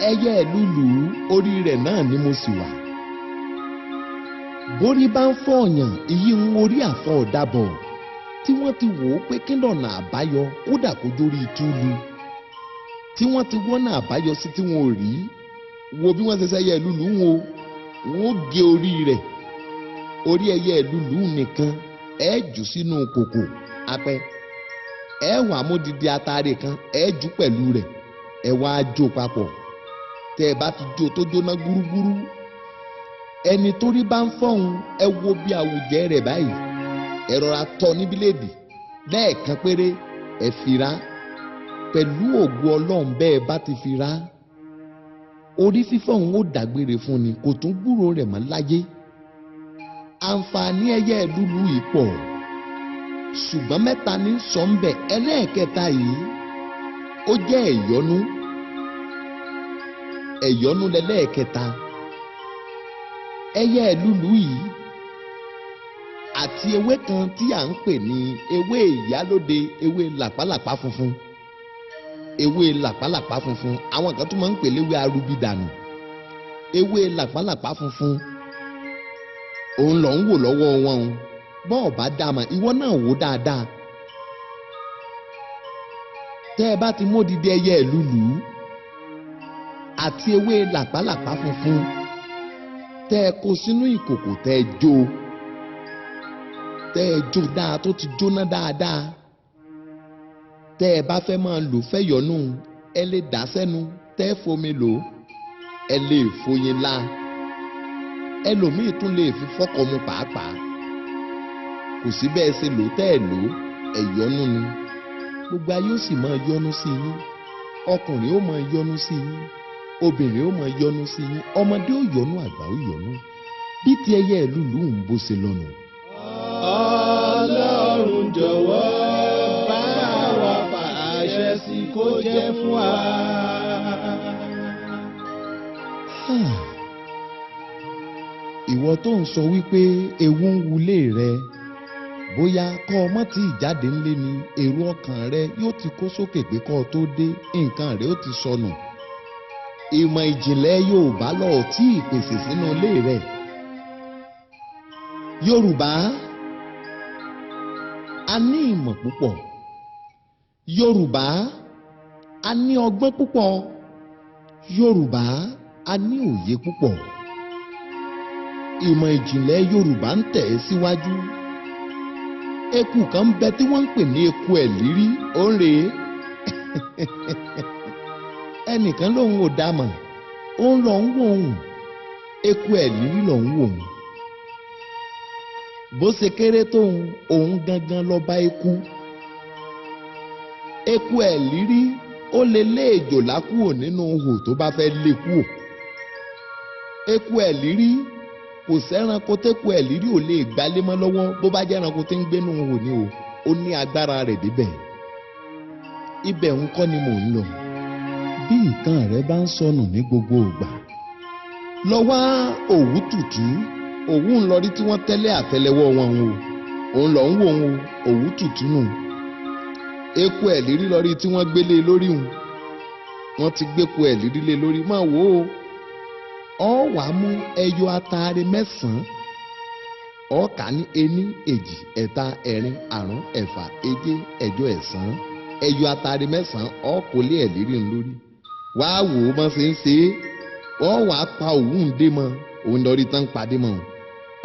Ẹyẹ ìlúlù orí rẹ̀ náà ni mo sì wà. Borí bá ń fọ̀ọ̀yàn ìyí ń orí àfọ̀ ọ̀dàbọ̀ tí wọ́n ti wò ó pé kí lọ́nà àbáyọ kódà kó jórí túlù tí wọ́n ti wọ́nà àbáyọ sí tí wọ́n ò rí. Wo bí wọ́n ṣe ṣẹyẹ ìlúlù ń wo, wọ́n ó gé orí rẹ̀, orí ẹyẹ ìlúlù nìkan ẹ jù sínú kòkò apẹ, ẹ wà módìdí atare kan ẹ jù pẹ̀lú rẹ̀, ẹ wá jó papọ̀. Tẹ́ ẹ bá ti jó tó jóná gúrúgúrú, ẹni torí bá ń fọ̀hún ẹ wo bí àwùjẹ rẹ̀ báyìí, ẹ rọra tọ́ ní bíléèdì lẹ́ẹ̀kan péré, ẹ fira pẹ̀lú ògo Ọlọ́run. Bẹ́ẹ̀ bá ti fira, orí fífọ̀hún ó dágbére fún ni, kò tún gbúrò rẹ̀ mọ́ láyé. Àǹfààní ẹyẹ ìlúlù yìí pọ̀, ṣùgbọ́n mẹ́ta ní sọ ń bẹ̀. Ẹlẹ́ẹ̀kẹta yìí ó jẹ́ ẹ̀yọ́nú. Ẹ̀yọ́nú lẹ́lẹ́ẹ̀kẹta. Ẹyẹ ìlúlù yìí àti ewé kan tí à ń pè ní ewé ìyálóde, ewé làpálàpá funfun, ewé làpálàpá funfun, àwọn kan tún máa ń pè léwé arúbídànù. Ewé làpálàpá funfun òun lọ ń wò lọ́wọ́ wọn o. Bọ́ọ̀ bá dá mà, ìwọ náà wò dáadáa. Tẹ́ ẹ bá ti módìdí ẹyẹ ìlúlù àti ewé làpálàpá funfun, tẹ́ ẹ kó sínú ìkòkò, tẹ́ ẹ jó, tẹ́ ẹ jó dáa tó ti jóná dáadáa, tẹ́ ẹ bá fẹ́ máa lò fẹ́yọ̀nù, ẹ lè dà sẹ́nu, tẹ́ ẹ fomi lò, ẹ lè foyin la, ẹlòmíì tún lè fi fọ́kọ̀ mu pàápàá. Kò sí bẹ́ẹ̀ ṣe lò tẹ́ ẹ lò, ẹ̀yọ́nú ni. Gbogbo ayé ó sì máa yọ́nú sí yín, ọkùnrin ó máa yọ́nú sí yín, obìnrin ó máa yọ́nú sí yín, ọmọdé ó yọ́nú, àgbà ó yọ́nú. Bí ti ẹyẹ ìlúlù ń bó ṣe lọ́nu. Ọlọ́run jọ̀wọ́ bá wa fàṣẹ sí kó jẹ́ fún wa. Ìwọ tó ń sọ wípé ewu ń wulé rẹ, bóyá kọ́ ọ mọ́ tí ìjáde ńlé ni èrò ọkàn rẹ yóò ti kó sókè pé kọ́ ọ tó dé nǹkan rẹ ó ti sọnù. Ìmọ̀ ìjìnlẹ̀ Yorùbá lọ tí ìpèsè sínú ilé rẹ. Yorùbá a ní ìmọ̀ púpọ̀, Yorùbá a ní ọgbọ́n púpọ̀, Yorùbá a ní òye púpọ̀. Ìmọ̀ ìjìnlẹ̀ Yorùbá ń tẹ̀ ẹ́ síwájú. Eku kan ń bẹ tí wọ́n ń pè ní eku ẹ̀lírí, ó ń rèé. Ẹnìkan lòun ò dá mọ̀, ó ń lọ ń wò òun, eku ẹ̀lírí lọ ń wò òun. Bó ṣe kéré tóun, òun gangan lọ́ba eku. Eku ẹ̀lírí ó lè lé èjòlá kúrò nínú ihò tó bá fẹ́ lé kúrò. Eku ẹ̀lírí kò sẹ́ranko tẹ́ku ẹ̀lírí ò lè gbálé mọ́ lọ́wọ́, bó bá jẹ́ ẹranko tí ń gbénú ihò ni o, ó ní agbára rẹ̀ débẹ̀. Ibẹ̀ ń kọ́ ni mò ń lọ. Bí nǹkan rẹ bá ń sọnù ní gbogbo ìgbà, lọ wá òwú tútù. Òwú ń lọ rí tí wọ́n tẹ́lẹ̀ àtẹ́lẹwọ́ wọn o, òun lọ ń wò ó, òwú tútù nù. Eku ẹ̀lírí lọ rí tí wọ́n gbélé lórí òun, wọ́n ti gbéku ẹ̀lírí lé lórí, máa wò ó. Ọ wàá mú ẹyọ ataare mẹ́sàn-án, ọ kà ní ení, èjì, ẹ̀ta, ẹ̀rin, àrún, ẹ̀fà, èje, ẹ̀jọ, ẹ̀sán. Ẹyọ ataare mẹ́sàn-án ọ kò lé ẹ̀lírí ń lórí. Wàá wò ó bọ́n ṣe ń ṣe é. Ọ wàá pa òwú ń dé mọ́, òun lọ rí tán padé mọ́,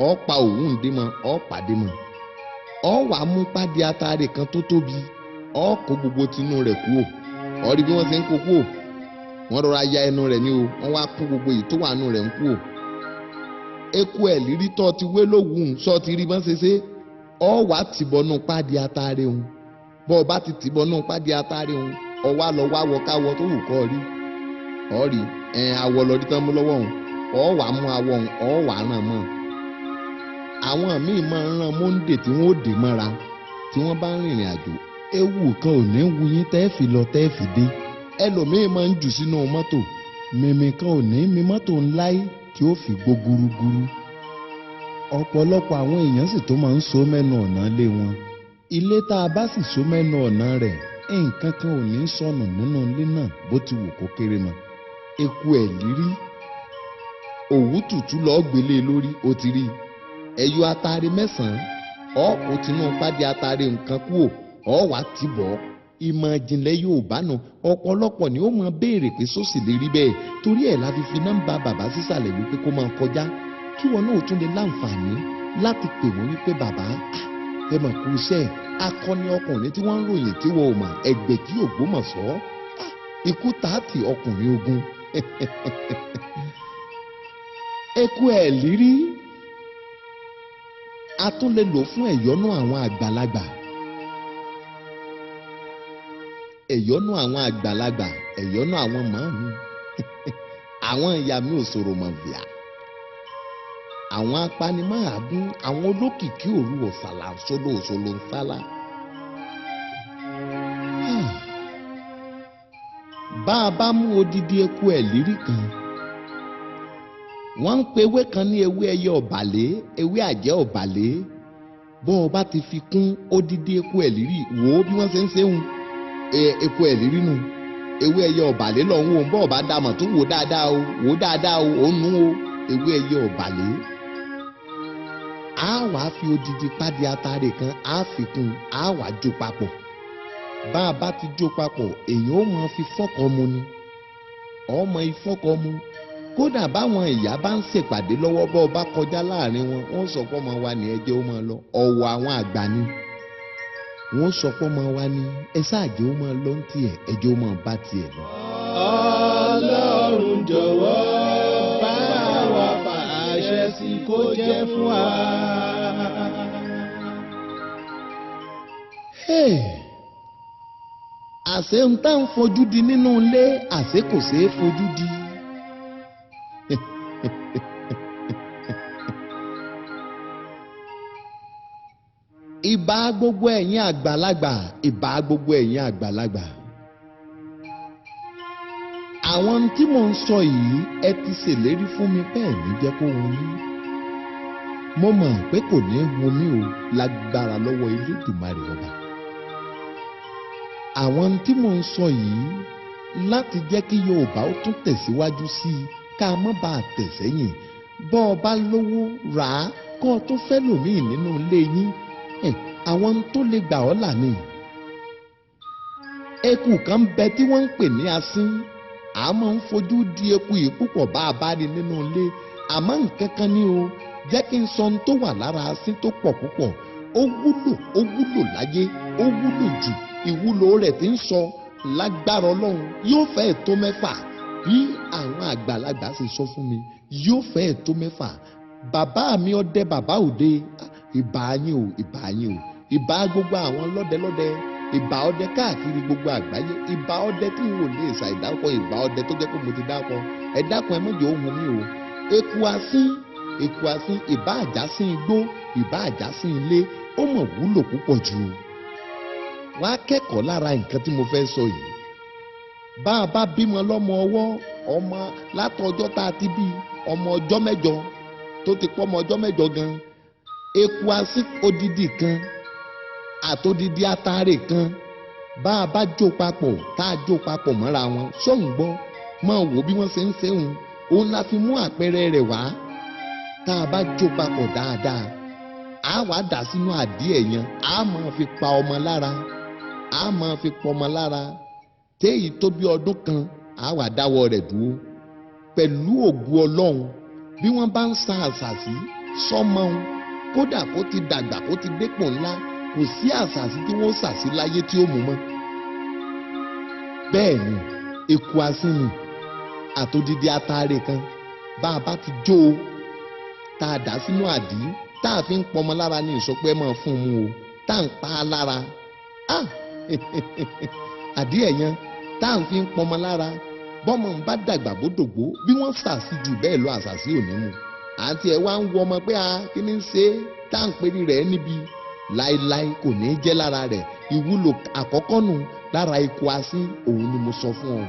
ọ pa òwú ń dé mọ́, ọ pàdé mọ́. Ọ wàá mú pàdé ataare kan tó tóbi, ọ kó gbogbo tinú rẹ̀ kúò. Ọ rí bí wọ́n ṣe ń kó kúò, wọ́n rọra ya ẹnu rẹ̀ ní o, wọ́n wá kó gbogbo èyí tó wà nù rẹ̀ ń kúò. Eku ẹ̀lírí tó ti wé lówùú sọ ti rí bọ́n ṣe ṣe, ọ wàá tìbọnú pàdé ataare òun. Bọ́ ọ bá ti tìbọnú pàdé ataare òun, ọ wá lọ wá wọ káwọ tó wù kọ́ rí. Ọ rí ẹ̀ awọ lọ rí tán mú lọ́wọ́ òun, ọ wàá mú awọ òun, ọ wàá ràn mọ́. Àwọn míì máa ń rán mọ́ndé tí wọ́n ó dè mọ́ra tí wọ́n bá ń rìnrìn àjò. Ewu kan ò ní wu yín tẹ́ fi lọ tẹ́ fi dé. Ẹlòmíì máa ń jù sínú mọ́tò, mímí kan ò ní mi mọ́tò ńlá yìí tí ó fi gbó gúrúgúrú. Ọ̀pọ̀lọpọ̀ àwọn èèyàn sì tó máa ń so mẹ́nu ọ̀nà lé wọn. Ilé tá a bá sì so mẹ́nu ọ̀nà rẹ̀, nǹkan kan ò ní sọnù nínú ilé náà bó ti wù kó kéré mọ́. Eku ẹ̀lírí òwú tútù lọ́ọ́ gbélé lórí, ó ti rí ẹyọ atare 9, ọ̀pọ̀ tinú pàdé atare nǹkan kúò, ọ̀ wá ti bọ̀. Ìmọ̀ ìjìnlẹ̀ Yorùbá nù. Ọ̀pọ̀lọpọ̀ ni ó máa béèrè pé sósì lè rí bẹ́ẹ̀. Torí ẹ̀ la fi fi nọ́mbà bàbá sísàlẹ̀ wípé kó máa kọjá, kí wọn náà tún lè láǹfààní láti pè wọ́n wípé bàbá ẹ mọ̀ kú iṣẹ́ akọni ọkùnrin tí wọ́n ń ròyìn tí wọ́n ò mọ̀, Ẹgbẹ̀jí Ògbómọ̀ṣọ́, ikú tààtì ọkùnrin ogun. Eku ẹ̀lírí a tún lè lò fún ẹ̀yọ́nú àwọn àgbàlagbà. Ẹ̀yọ́nú àwọn àgbàlagbà, ẹ̀yọ́nú àwọn màámi, àwọn ìyá mi ò sọ̀rọ̀ mọ̀ bíà, àwọn apanimọ́àgún, àwọn olókìkí òru ọ̀sàlà sólò òṣòlò ń sálà. Bá a bá mú odidi eku ẹ̀lírí kan, wọ́n ń pe ewé kan ní ewé ẹyẹ ọ̀bàlẹ́, ewé àjẹ́ ọ̀bàlẹ́. Bọ́ ọ bá ti fi kún odidi eku ẹ̀lírí, wò ó bí wọ́n ṣe ń ṣe ń eku ẹ̀lírí nu. Ewé ẹyẹ ọ̀bàlẹ́ lọ ń wò, bọ́ ọ bá dàmọ̀ tó wò dáadáa o, wò dáadáa o, ò ń nu o, ewé ẹyẹ ọ̀bàlẹ́. A wàá fi odidi pádì atare kan, a fi kún, a wàá jó papọ̀. Bá a bá ti jó papọ̀, èèyàn ó máa fi fọ́kọ mu ni, ọmọ ìfọ́kọ mu. Kódà báwọn ìyá bá ń ṣèpàdé lọ́wọ́, bọ́ ọ bá kọjá láàrin wọn, wọ́n sọ pé ọmọ wa ní ẹjẹ́ ó máa lọ. Ọ̀wọ̀ àwọn àgbà ni wọ́n sọ pé ọmọ wa ní ẹ ṣáàjẹ́ ó máa lọ ní tiẹ̀, ẹjẹ́ ó máa bá tiẹ̀ lọ. Ọlọ́run jọ̀wọ́ bá wa fàṣẹ sí kó jẹ́ fún wa. Àṣé ń tá ń fojú di nínú ilé, àṣé kò ṣeé fojú di. Ìbà gbogbo ẹ̀yin àgbàlagbà, ìbà gbogbo ẹ̀yin àgbàlagbà. Àwọn tí mò ń sọ yìí, ẹ ti ṣèlérí fún mi pé ẹ̀mí jẹ́ kó hun mí. Mo mọ̀ pé kò ní hun mí o, lágbára lọ́wọ́ Elédùmarè ọba. Àwọn tí mò ń sọ yìí láti jẹ́ kí Yorùbá ó tún tẹ̀síwájú sí i, ká má bàa tẹ̀ sẹ́yìn. Bọ́ ọ bá lówó rà á, kó o tún fẹ́ lòmíì nínú ilé yín. Àwọn tó lè gbà ọ́ là ní. Eku kan bẹ tí wọ́n ń pè ní asín. A máa ń fojú di eku yìí púpọ̀ bá a bá rí nínú ilé. Àmọ́ nǹkan kan ní o, jẹ́ kí n sọ ohun tó wà lára asín tó pọ̀ púpọ̀. Ó wúlò, ó wúlò láyé, ó wúlò jù. Ìwúlò rẹ̀ ti ń sọ lágbára Ọlọ́run yóò fẹ́ tó 6. Bí àwọn àgbàlagbà ṣe sọ fún mi, yóò fẹ́ tó 6. Bàbá mi ọdẹ bàbá òde, ìbà yín o, ìbà yín o, ìbà gbogbo àwọn lọ́dẹlọ́dẹ, ìbà ọdẹ káàkiri gbogbo àgbáyé, ìbà ọdẹ tí n ò lè ṣàìdákọ, ìbà ọdẹ tó jẹ́ pé mo ti dákọ. Ẹ dákun, ẹ má jẹ́ ohun mi o. Eku asín, eku asín, ìbà àjàsín igbó, ìbà àjàsín ilé, ó mọ̀ wúlò púpọ̀ jù. Wá kẹ́kọ̀ọ́ lára nǹkan tí mo fẹ́ sọ yìí. Bá a bá bímọ lọ́mọ ọwọ́, ọmọ látọjọ́ tá a ti bí, ọmọ ọjọ́ mẹ́jọ tó ti pọ́ ọmọ ọjọ́ mẹ́jọ gan, eku asín odidi kan àtodidi atare kan, bá a bá jó papọ̀, tá a jó papọ̀ mọ́ra wọn, sóun gbọ́, máa wò bí wọ́n ṣe ń ṣe òun, òun la fi mú àpẹẹrẹ rẹ̀ wá. Tá a bá jó papọ̀ dáadáa, a wá dà sínú àdí ẹ̀yàn, a máa fi pa ọmọ lára, a máa fi pọ ọmọ lára. Téyì tó bí ọdún kan, a wá dáwọ́ rẹ̀ dúró pẹ̀lú ògùn Ọlọ́run. Bí wọ́n bá ń sa àṣàsí sọ́mọ òun, kódà kó ti dàgbà, kó ti dépò ńlá, kò sí àṣàsí tí wọ́n ṣàṣí láyé tí ó mú mọ́. Bẹ́ẹ̀ ni eku asín ni àtòdìdí atare kan, bá a bá ti jó o, tá a dà sínú àdí, tá a fi ń pọmọ lára ní ìsọpẹ́ máa fún un mu o, tá a ń pa á lára. Àdí ẹ̀yàn tá a fi ń pọmọ lára, bọ́mọ ń bá dàgbà bó dògbó, bí wọ́n ṣàṣì jù bẹ́ẹ̀ lọ, àṣàṣì ò ní mu. Àti ẹ̀ wá ń wọ ọmọ pé a kí ni ń ṣe tá à ń perí rẹ̀ níbi láéláé kò ní jẹ́ lára rẹ̀. Ìwúlò àkọ́kọ́ nù lára eku asín, òun ni mo sọ fún ọ.